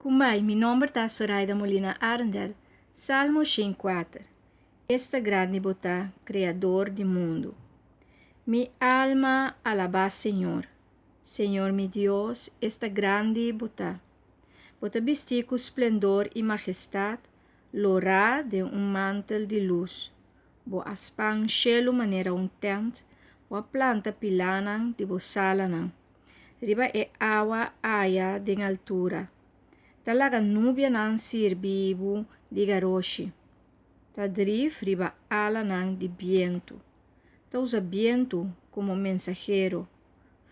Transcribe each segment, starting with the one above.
Kumbai, mi nomber ta Soraida Molina Arendel. Salmo 104. Esta grandi bo ta, Kreador di mundu. Mi alma alabá Señor. Señor mi Dios, esta grandi bo ta. Bo ta bistí ku splendor i majestat, lorá den un mantel di lus. Bo a span shelu manera un tènt, bo a planta pilánan di bo salanan. Riba e awa aya den altura. Ta laga nubianan sirbi bo di garoshi. Ta drif riba alanan di bientu. Ta usa bientu komo mensahero,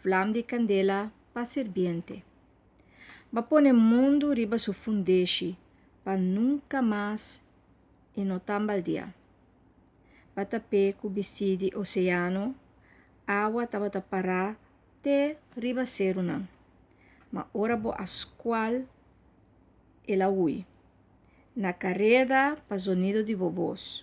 vlam di kandela pa sirbiente. Bo a pone mundu riba su fundeshi pa nunka mas e no tambaldiá. Bo a tap'é ku bistí di oseano, awa tabata pará te riba serunan. Ma ora bo a skual, el a hui. Na kareda pa zonido di bo bos,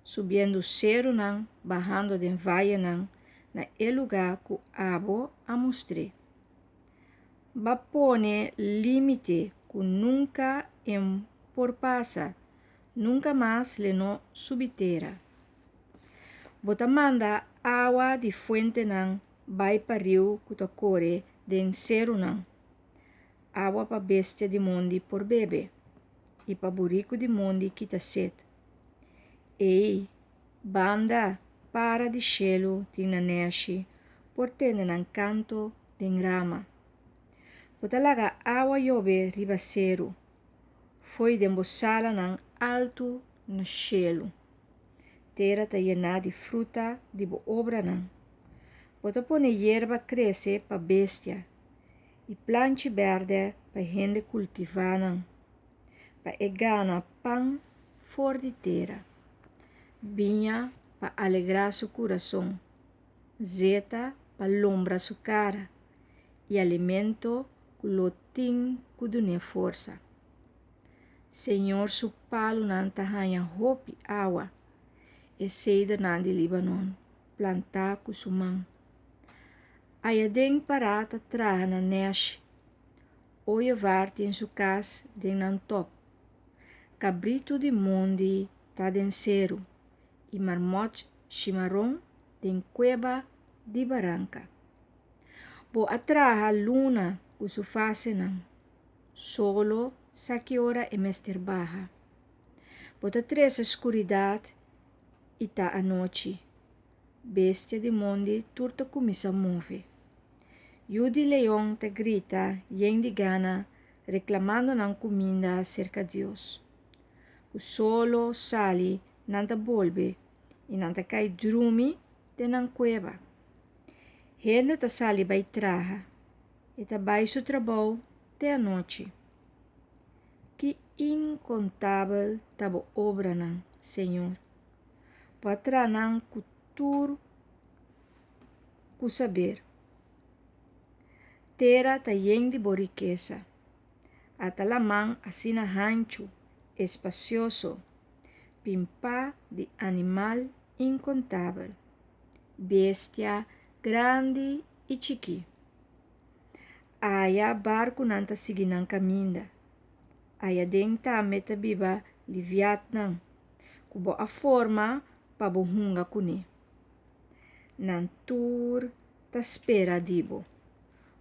subiendo serunan, bahando den vayenan, na e lugá ku abo a mustr'é. B'a pone límite ku nunka e por pasa, nunka mas l'e no subi tera. Bo ta manda awa di fuentenan bai pa riu ku ta kore den serunan, awa pa bestia di mondi por bebe i pa buriku di mondi kita set. Ei, banda para di shelu tin nan nèshi por tende nan kanto den rama. Bo ta laga awa yobe riba seru, fo'i den bo salanan altu na shelu. Tera ta yená di fruta di bo obranan. Bo ta pone yerba krese pa bestia i planchi bèrdè pa hende kultivá nan, pa e gana pan for di tera, biña pa alegrá su kurason, zeta pa lombra su kara i alimento ku lo tin ku dun'é forsa. Señor su palunan ta haña hopi awa, e seidernan di Libanon, plantá ku su man. Aya den pará ta traha nan nèshi, ooievaar tin su kas den nan tòp. Kabritu di mondi ta den seru, i marmòt shimaron den kueba di baranka. Bo a traha luna ku su fasenan. Solo sa ki ora e mester baha. Bo ta trese skuridat i ta anochi. Bestia di mondi tur ta kuminsá move. Yu di leon ta grita yen di gana reklamando nan kuminda serka Dios. Ku solo sali nan ta bolbe i nan ta kai drumi den nan kueba. Hende ta sali bai traha. E ta bai su trabou te anochi. Ki inkontabel ta bo obranan, Señor! Bo a traha nan ku tur ku saber. Tera ta yen di bo rikesa. Ata laman asina hanchu, espasioso, pimpá di animal inkontabel, bestia grandi i chikí. Aya barkunan ta sigui nan kaminda. Aya den tambe ta biba liviatnan, ku bo a forma pa bo hunga kuné. Nan tur ta spera di bo,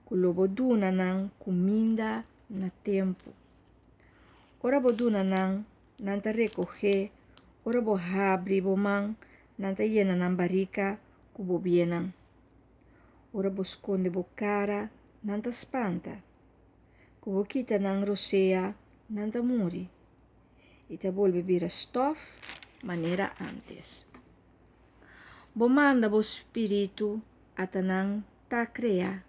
ku lo bo duna nan kuminda na tempu. Ora bo duna nan, nan ta rekohé, ora bo habri bo man, nan ta yena nan barika ku bo biennan. Ora bo skonde bo kara, nan ta spanta. Ku bo kita nan rosea, nan ta muri i ta bolbe bira stòf manera ántes. Bo manda bo spiritu ata nan ta krea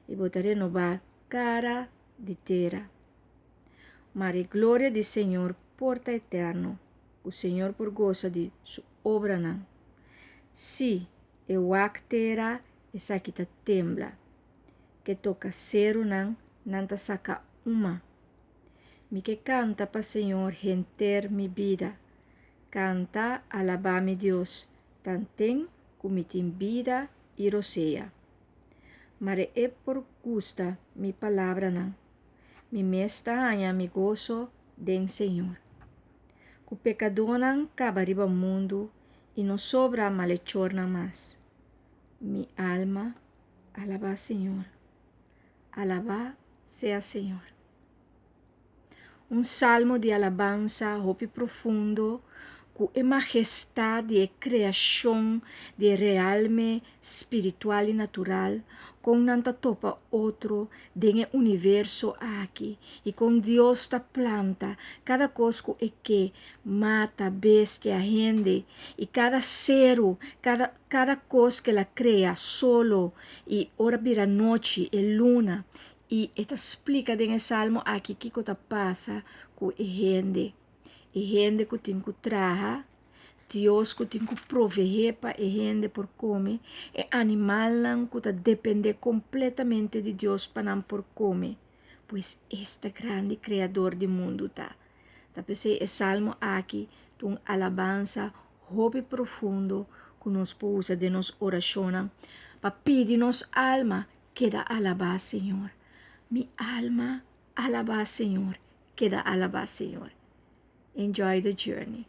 i bo ta renobá kara di tera. Mara e gloria di Señor por ta eterno, ku Señor por gosa di su obranan. Sí, e wak tera, esaki ta tembla. Ke toka serunan, nan ta saka uma. Mi ke kanta pa Señor henter mi bida. Kanta, alabá mi Dios, tanten ku mi tin bida i rosea. Mare e por gusta mi palabranan. Mi mes ta haña mi goso den Señor. Ku pekadónan kaba riba mundu i no sobra malechornan mas. Mi alma, alabá Señor. Alabá sea Señor. Un salmo di alabansa hopi profundo ku e mahestat di e kreashon di e realme spiritual i natural, kon nan ta topa otro den e universo aki i kon Dios ta planta kada kos ku e ke, mata, bestia, hende i kada seru, kada kada kos ku el a krea, solo i ora bira nochi, e luna. I e ta splika den e salmo aki kiko ta pasa ku e hende. E hende ku tin ku traha, Dios ku tin ku proveé pa e hende por kome, e animalnan ku ta dependé kompletamente di Dios pa nan por kome. Pues esta grandi Kreador di mundu ta. Ta p'esei e salmo aki ta un alabansa hopi profundo ku nos por usa den nos orashonnan pa pidi nos alma keda alabá Señor. Mi alma, alabá Señor, keda alabá Señor. Enjoy the journey.